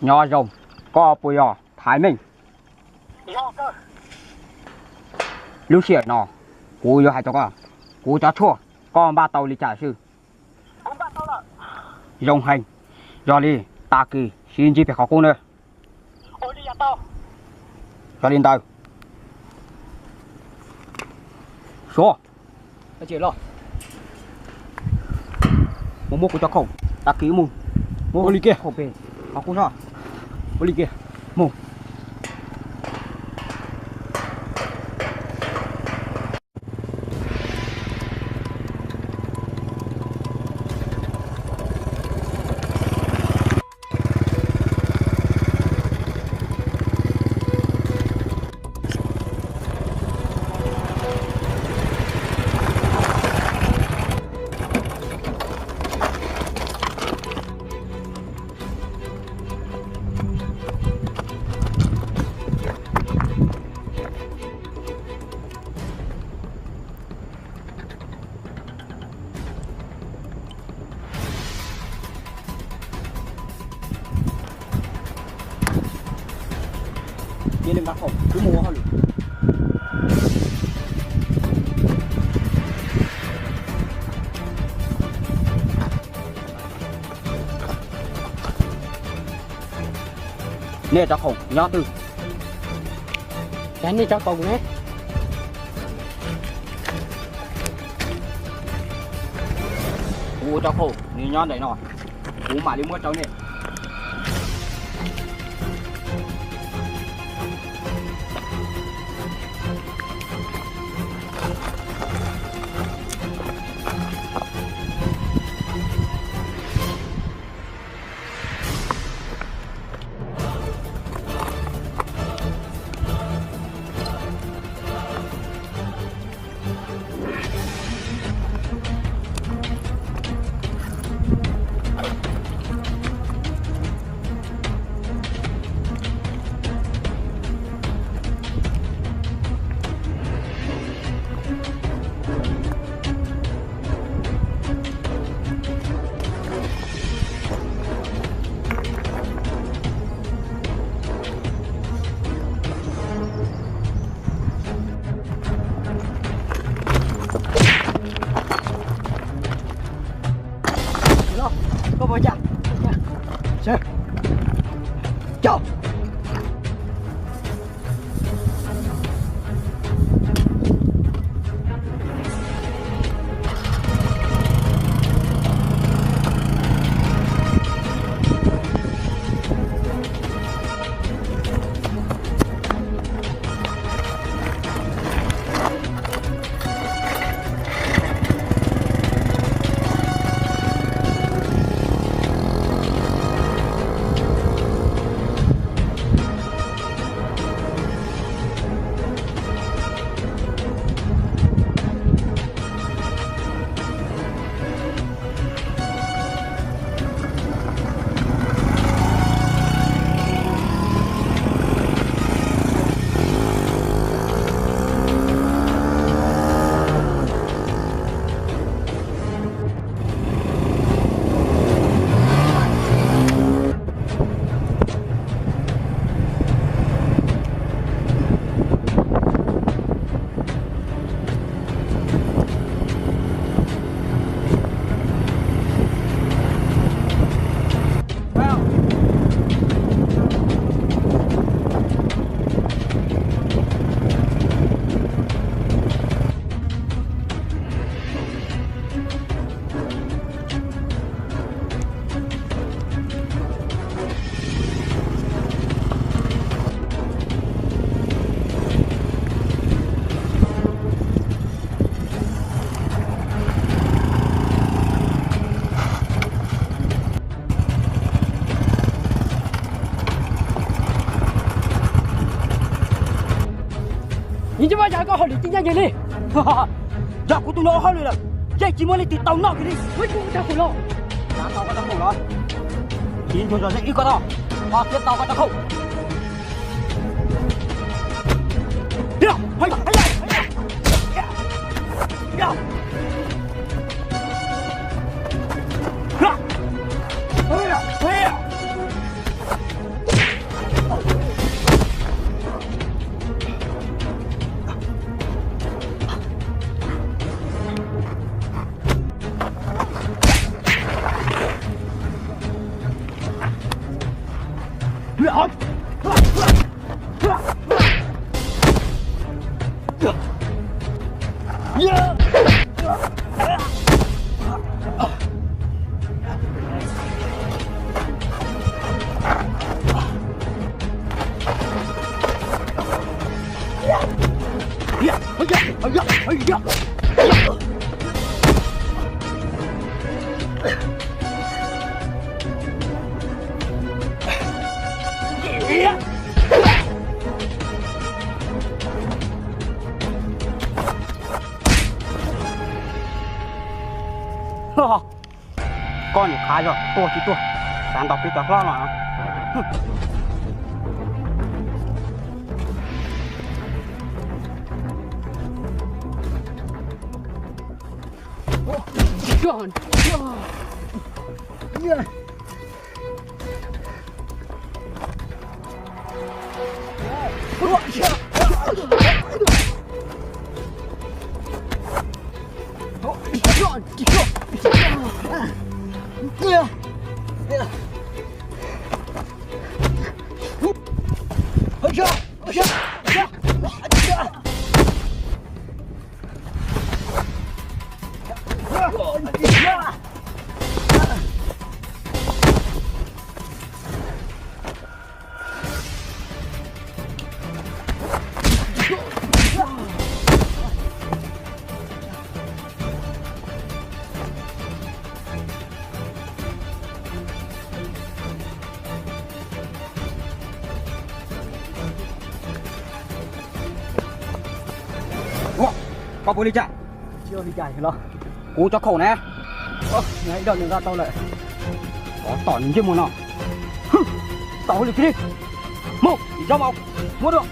Nyob zoo, koj puas yog Thaiv Meej? Lub sij hawm no, kuv yuav hais rau koj, kuv cov tshuaj, koj npaj tau li cas xwb? Zoo heev, yog li tag kis sib ntsib pem qhov qub na. Yog li ntawd, Suav, mus muab kuv cov khoom, tag kis mus muab li kiag, qhov qub no, ua li kiag, mus. Cia li nqa khoom, kuv mus ua hauj lwm. Nej cov khoom nyob twg? Nej cov khoom ne? Kuv cov khoom nws nyob ntawm no, kuv mam li muab rau nej. Yeej tsis muaj yam koj hauj lwm tij nyab yig li. Yog kuv tus no ua hauj lwm lawm, yeej tsis muaj leej twg tau noj kiag li. Ua kuv cov khoom los. Tau koj cov khoom los, tsis ntshua zog zeb ib koj tog, ho thiab tau koj cov khoom. Koj niam qhav yog tuag tsis tuag, xav ntaus peb cov hlob no. Koj puas li cas? Kuv cov khaum na. Ib co nws nqa tau lawm. Kov tom ntsej muag no. Tau hauj lwm kiag li. Mus, zaub maum, muab dua.